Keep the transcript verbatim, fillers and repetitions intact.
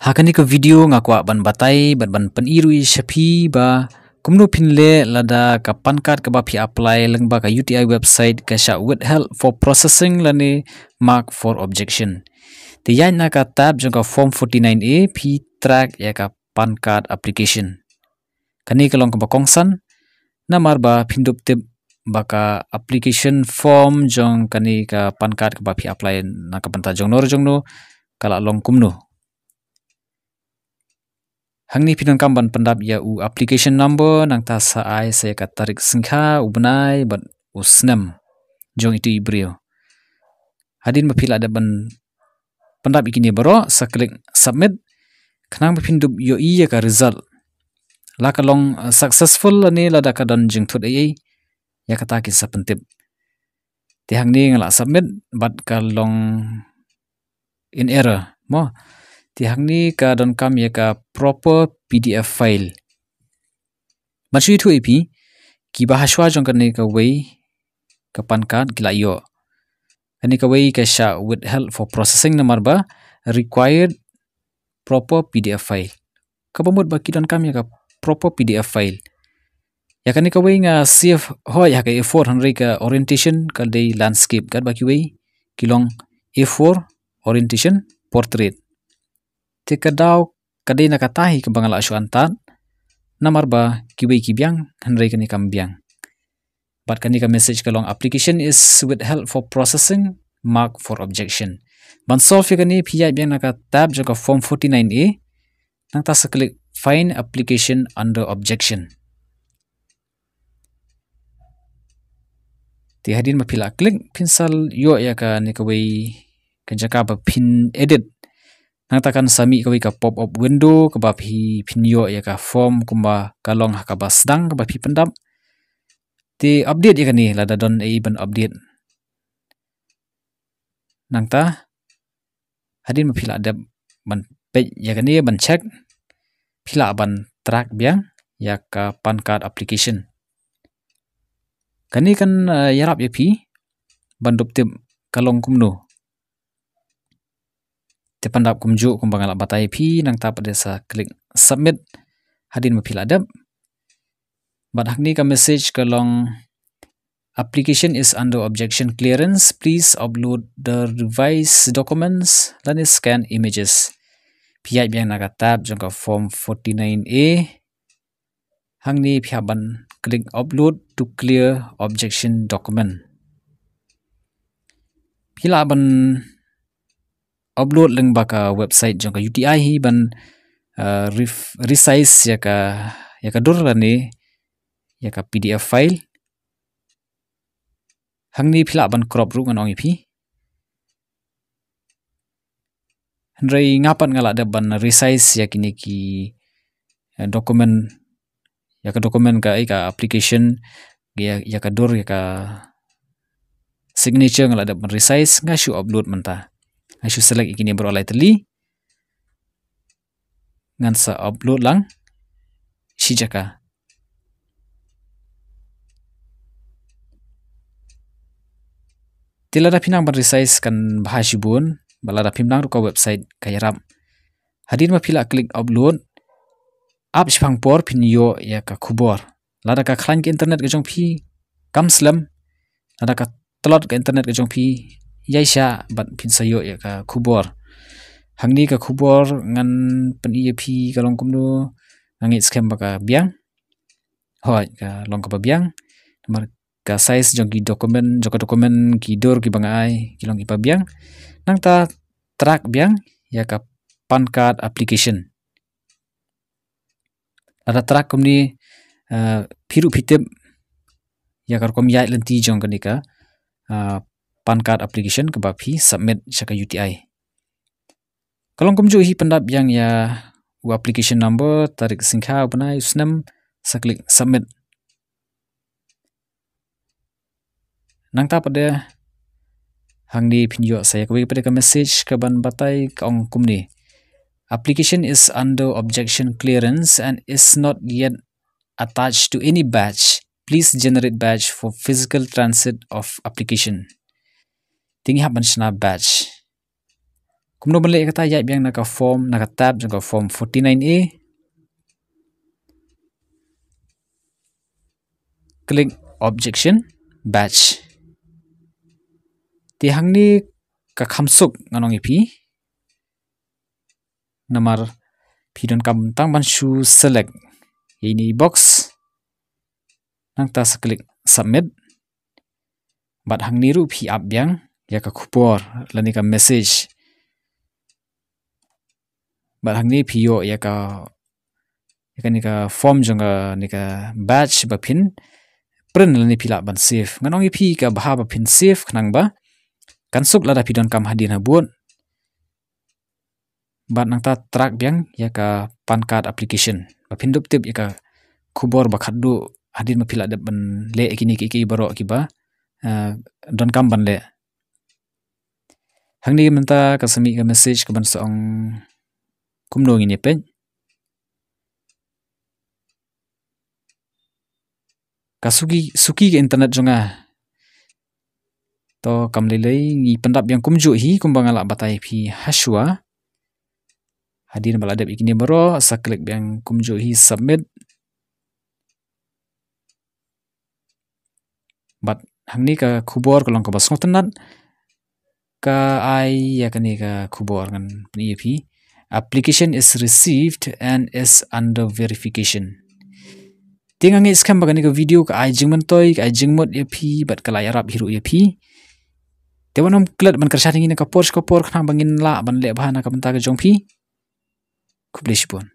Ha kane ka video nga kwah ban batai bad ban pyni ruh ïa sha phi ba kumno phin leh lada ka PAN card kaba phi apply lyngba ka U T I website ka shah withheld for processing lane mark for objection. Te ïaid na ka tab jong ka form forty-nine A phi track ïa ka PAN card application. Kane ka long kaba kongsan namar ba phin dup tip ba ka application form jong kane ka PAN card kaba phi apply na ka bynta jongno re jongno ka la long kumno. Hangne phi donkam ban pyndap ïa u application number nangta sa ai sa ïa ka tarik syngkha, u bnai bad u snem jong itu i briew. Hadien ba phi la dep ban pyndap ïa kine baroh sa click submit. Khnang ba phin dup ïohi ïa ka result la ka long uh, successful lane lada ka don jingthut ei ei, ïa kata kin sa pyntip. Te hangne nga la submit bad ka long in error mo. Te hangne ka donkam ïa ka proper P D F file. Ban shu ïathuh ïa phi, kiba hashwa jong kane kawei ka PAN card ki la ïoh. Kane kawei ka shah withheld for processing namar ba required proper P D F file. Kaba mut ba ki donkam ïa ka proper P D F file. Ïa kane kawei nga save hoi ha ka A four hynrei ka orientation ka dei landscape, katba kiwei ki long A four orientation portrait. Te ka daw ka dei na kata hi kaba nga la shu antad namar ba kiwei ki biang hynrei kane kam biang. Bad kane ka message ka long application is withheld for processing, mark for objection. Ban solve ïa kane phi ïaid biang na ka tab jong ka form forty-nine A. Nangta sa click find application under objection. Te hadien ba phi la click phin sa ïoh ïa kane kawei ka jaka ba phin edit. Nangta kan sa mih kawei ka pop up window kaba phi phin ïoh ïa ka form kumba ka long ha kaba sdang kaba phi pyndap. Te update ïa kane lada don ei ban update. Nangta hadien ba phi la dep ban peit ïa kane ban check, phi lah ban track biang ïa ka PAN card application. Kane kan uh, ïarap ïa phi ban dup tip ka long kumno. Te pyndap kumjuh kumba nga la batai ïa phi, nangta pat de sa click submit hadien ba phi la dep. Bad hangne ka message ka long application is under objection clearance, please upload the revised documents lane scan images. Phi ïaid biang na ka tab jong ka form forty-nine A. Hangne phi hap ban click upload to clear objection document. Phi lah ban upload lyngba ka website jong ka U T I hi ban uh, resize ïa ka ïa ka dur lane ïa ka P D F file. Hangne phi lah ban crop ruh ngan ong ïa phi. Hynrei nga pat nga lah dep ban resize ïa kine ki uh, document ïa ka document ka ïa ka application ïa, ïa ka dur ïa ka signature nga la dep resize nga shu upload mynta. Nga shu select ïa kine baroh lai tylli. Ngan sa upload lang shi jaka. Te lada phi nang ban resize kan bha shibun, ba lada phim nang ruh ka website ka ïarap. Hadien ba phi la click upload, ap shipang por phin ïoh ïa ka khubor. Lada ka khlaiñ ka internet ka jong phi kam slem, lada ka tlot ka internet ka jong phi, ïai shah bad phin sa ïoh ïa ka khubor. Hangne ka khubor ngan pyni ïa phi ka long kumno, nga ngeit skhem ba ka biang. Hooid, ka long kaba biang. Namar ka size jong ki document, jong ka document ki dur kiba nga ai ki long kiba biang. Nangta track biang ïa ka PAN card application. Lada track kumne uh, phi ruh phi tip ïa ka rukom ïaid lynti jong kane ka uh, PAN card application kaba phi submit sha ka U T I. Ka long kumjuh hi pyndap biang ïa u application number, tarik syngkha, u bnai, u snem, sa click submit. Nangta pat de hangne phin ïoh sa ïa kawei pat de ka message kaban batai ka ong kumne. Application is under objection clearance and is not yet attached to any batch. Please generate batch for physical transit of application. Te ngi hap ban shna batch. Kumno ban leh kata? Ïaid biang na ka form, na ka tab jong ka form forty-nine A. Click objection batch. Te hangne ka kham suk ngan ong ïa phi. Namar phi donkam tang ban shu select ïa ine i box. Nangta sa click submit. Bad hangne ruh phi ap biang ïa ka khubor lane ka message. Bad hangne phi ïoh ïa ka, ïa kane ka form jong kane ka batch ba phin print lane phi lah ban save. Ngan ong ïa phi ka bha ba phin save khnang ba kan suk lada phi donkam hadien habud. Bad nangta track biang ïa ka PAN card application ba phin dup tip ïa ka khubor ba khatduh hadien ba phi lah dep ban leh ïa kine kiei kiei baroh kiba, eh, donkam ban leh. Hangne mynta ka sa mih ka message kaban sa ong kumno ngin ïa peit. Ka suki, suki ka internet jong nga. To kam lei lei, ngi pyndap biang kumjuh hi kumba nga lah batai phi hashwa. Hadien ba la dep ïa kine baroh sa click biang kumjuh hi submit. Bad hangne ka khubor ka long kaba sngewtynnat, ka ai ïa kane ka khubor ngan pyni ïa phi. Application is received and is under verification. Te nga ngeit skhem ba kane ka video ka ai jingmyntoi, ka ai jingmut ïa phi bad ka la ïarap hi ruh ïa phi. Te wat nym klet ban kyrshan ïa ngi na ka por sha ka por khnang ba ngin lah ban leh bha na ka bynta ka jong phi. Khublei shibun.